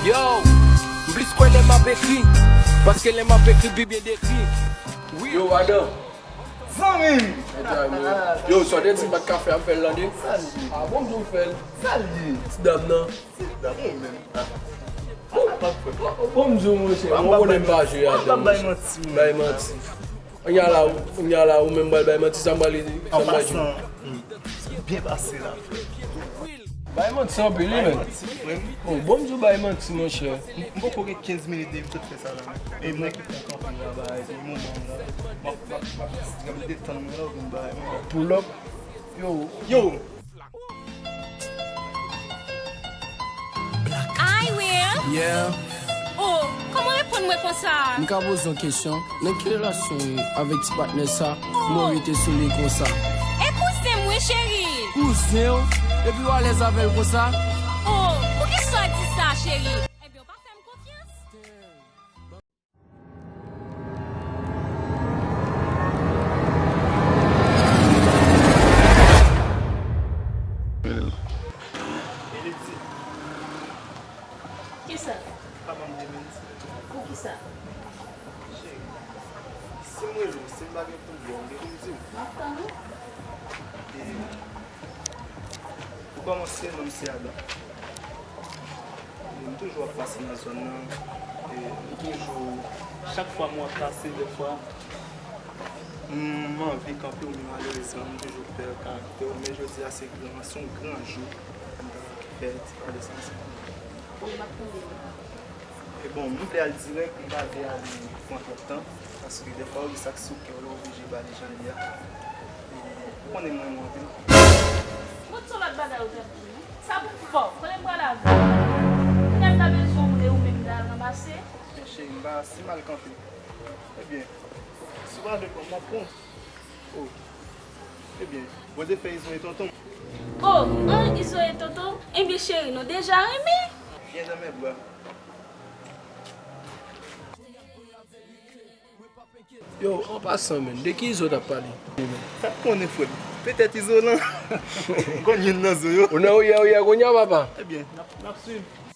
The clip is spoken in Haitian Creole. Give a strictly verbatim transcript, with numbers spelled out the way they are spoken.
Yo, m plis kwè lè m ap ekri, paske lè m ap ekri pi byen dekri. Wi. Yo, Adan. Zanmi m! Yo, sa w te di m pa t ka fè, ap fè l tande. Sa l ye? A bon, m di w fè l. Sa l ye? Ti dam nan. Ti dam ou menm. Bon, m di w, monchè, mwen konnen m pa jwe a. Bay manti. Bay manti. Kounye a la, kounye a la, ou menm pral bay manti, sa m pral, sa m pral jwe. An pasan, byen pase la, frè. Bay manti anpil, wi, men. Bon, bon, m di w bay manti, monchè. M poko gen kenz minit depi m sot fè sa la, men. E m nan ki pran kanpe la, bay, e moman la. M ap, m ap, m ap, m ap detann mwen la, ou vin bay mwen. Pull up. Yo. Yo. Ay, Will. Yeah. Oh, kòman w reponn mwen konsa? M ka poze yon kesyon? Nan ki relasyon w ye avèk ti patnè sa? Oh. Mwen rete sou li konsa. E kouzen m wi, cheri. Kouzen w? Epi w alèz avè l konsa? Oh, poukisa w di sa, cheri? Ebyen, w pa fè m konfyans. Kisa? Pa ban m demanti. Poukisa? Cheri, si m rele w, si m pa gen pou m ba w, m gen pou m di w. M ap tann ou. E, ou kòmanse, non m se Adan. E m toujou ap pase nan zòn nan. E m toujou, chak fwa m wè w ap pase, dèfwa, m anvi kanpe w, men malerezman, m toujou pè karaktè w. Men jodi a, se gran, se yon gran jou. M ta fè ti pale sa ansanm. Wi, m ap tande w. E bon, m vle al dirèk, m pa vle al pran twòp tan, paske dèfwa w gen sa k sou kè w, lè w oblije ba li jan l ye a. E ou konnen m renmen w anpil. Mwen se yon lòt bagay ou t ap di, non? Sa pou m fè w? Konnen m pral avè w. Kounye a m ta bezwen w e ou menm m ta al ranmase. Men cheri, m pa si mal kanpe. Ebyen, si w pa vle pran m, m ap pran w. Oh. Ebyen, Bondye fè Izo e tonton. Oh, an, Izo e tonton? Ebyen, cheri, nou deja renmen. Vyen nan men bra. Yo, an pasan, menn, de ki Izo t ap pale? Sa k konnen, frè m. Petèt Izo lan. Konn youn nan zo yo. Ou nan ouyè, ouyè kounye a, papa? Ebyen, n ap, n ap swiv.